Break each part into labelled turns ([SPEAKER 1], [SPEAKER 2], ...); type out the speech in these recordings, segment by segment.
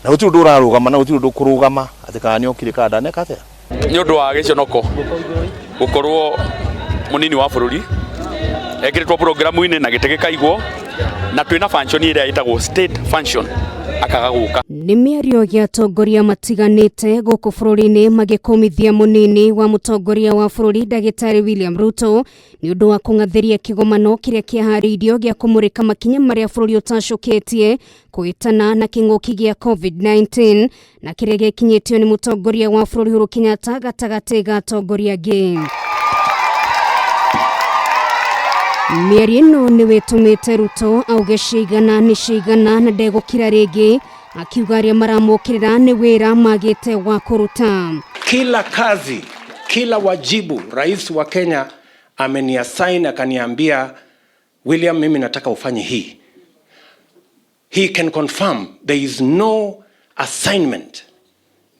[SPEAKER 1] Na gũtirĩ ũndũ ũrarũgama na gũtirĩ ũndũ ũkũrũgama atĩ kana nĩ okire kana ndaneka atĩa.
[SPEAKER 2] Nĩ ũndũ wa gĩconoko gũkorwo mũnini wa bũrũri ekĩrĩtwo programu-inĩ na gĩtĩ gĩkaigwo na twĩna function ĩrĩa ĩtagwo state function akaga gũka.
[SPEAKER 3] Nĩ mĩario ya atongoria matiganĩte gũkũ bũrũri-inĩ magĩkũmithia mũnini wa mũtongoria wa bũrũri ndagĩtarĩ William Ruto nĩ ũndũ wa kũng'athĩria kĩgomano kĩrĩa kĩaharĩirio gĩa kũmũrĩka makinya marĩa bũrũri ũtacũkĩtie kũhĩtana na kĩng'ũki gĩa COVID-19 na kĩrĩa gĩkinyĩtio nĩ mũtongoria wa bũrũri Uhuru Kenyatta gatagatĩ ga atongoria angĩ. Mĩario ĩno nĩ wĩtũmĩte Ruto auge cigana nĩ cigana na ndegũkira rĩngĩ, akiuga arĩa maramũkĩrĩra nĩ wĩra magĩte wa kũruta.
[SPEAKER 4] Kila kazi, kila wajibu rais wa Kenya ameniassign akaniambia, William, mimi nataka ufanye hii. He can confirm there is no assignment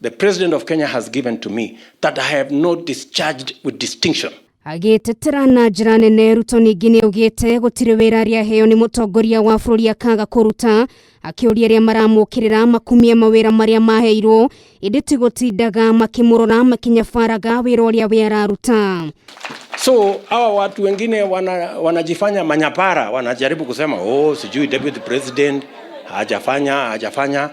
[SPEAKER 4] the president of Kenya has given to me that I have not discharged with distinction.
[SPEAKER 3] Agĩtetera na njĩra nene, Ruto ningĩ nĩ augĩte gũtirĩ wĩra arĩa aheo nĩ mũtongoria wa bũrũri akaga kũruta, akĩũria arĩa maramũkĩrĩra makumie mawĩra marĩa maheirwo, ĩndĩ ti gũtindaga makĩmũrora makĩnyabaraga wĩra ũrĩa we araruta.
[SPEAKER 4] So hawa watu wengine wanajifanya manyapara, wanajaribu kusema oh, sijui deputy president hajafanya hajafanya.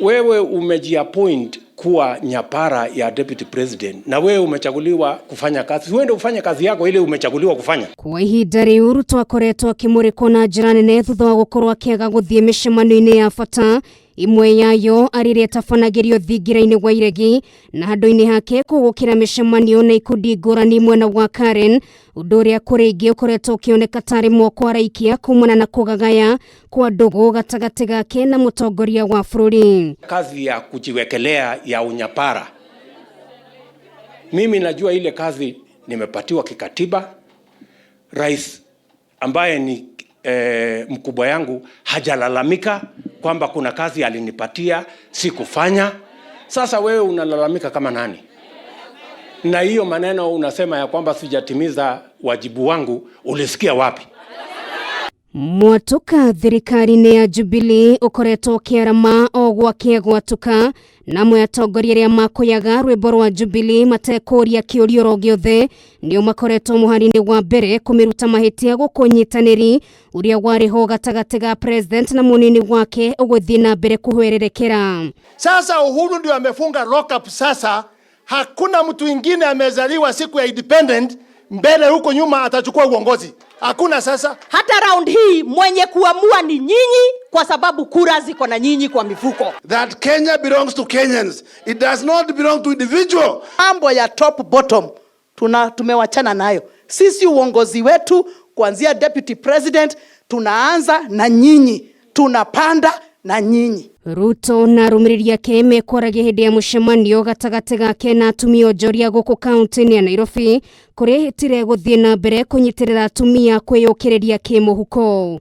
[SPEAKER 4] Wewe umejiappoint kuwa nyapara ya deputy president na wewe umechaguliwa kufanya kazi. Uende ufanye kazi yako ile umechaguliwa kufanya.
[SPEAKER 3] Kwa ihinda rĩu Ruto akoretwo akĩmũrĩkwo na njĩra nene thutha wa gũkorwo akĩaga gũthiĩ mĩcemanio-inĩ ya bata, ĩmwe yayo arĩ ĩrĩa ĩtabanagĩrio thingira-inĩ wa Iregi, na handũ-inĩ hake kũgũkĩra mĩcemanio na ikundi ngũrani mwena wa Karen, ũndũ ũrĩa kũrĩ ingĩ ũkoretwo ũkĩoneka tarĩ moko araikia kumana na kũgagaya kwa ndũgũ gatagatĩ gake na mũtongoria wa bũrũri.
[SPEAKER 4] Kazi ya kujiwekelea ya unyapara, mimi najua ile kazi nimepatiwa kikatiba. Rais ambaye ni mkubwa yangu hajalalamika kwamba kuna kazi alinipatia sikufanya. Sasa wewe unalalamika kama nani? Na hiyo maneno unasema ya kwamba sijatimiza wajibu wangu, ulisikia wapi?
[SPEAKER 3] Mwatuka thirikari-inĩ ya Jubilee ũkoretwo ũkĩarama o gwakĩa gwatuka, na amwe atongoria arĩa makũyaga rwĩmbo rwa Jubilee matekũria kĩũria oro gĩothe nĩo makoretwo mũhari-inĩ wa mbere kũmĩruta mahĩtia gũkũ ũnyitanĩri ũrĩa warĩ ho gatagatĩ ga president na mũnini wake ũgũthiĩ na mbere kũhwererekera.
[SPEAKER 5] Sasa Uhuru ndio amefunga lock up. Sasa hakuna mtu mwingine amezaliwa siku ya independent mbele huko nyuma atachukua uongozi. Hakuna sasa.
[SPEAKER 6] Hata round hii mwenye kuamua ni nyinyi, kwa sababu kura ziko na nyinyi kwa mifuko.
[SPEAKER 7] That Kenya belongs to Kenyans. It does not belong to individual.
[SPEAKER 8] Mambo ya top bottom tumewachana nayo. Sisi uongozi wetu kuanzia deputy president tunaanza na nyinyi, tunapanda na nyinyi.
[SPEAKER 3] Ruto na arũmĩrĩri ake mekwaragia hĩndĩ ya mũcemanio gatagatĩ gake na atumia onjoria gũkũ kaunti-inĩ ya Nairobi, kũrĩa ehĩtire gũthiĩ na mbere kũnyitĩrĩra atumia kwĩyũkĩrĩria kĩmũhuko.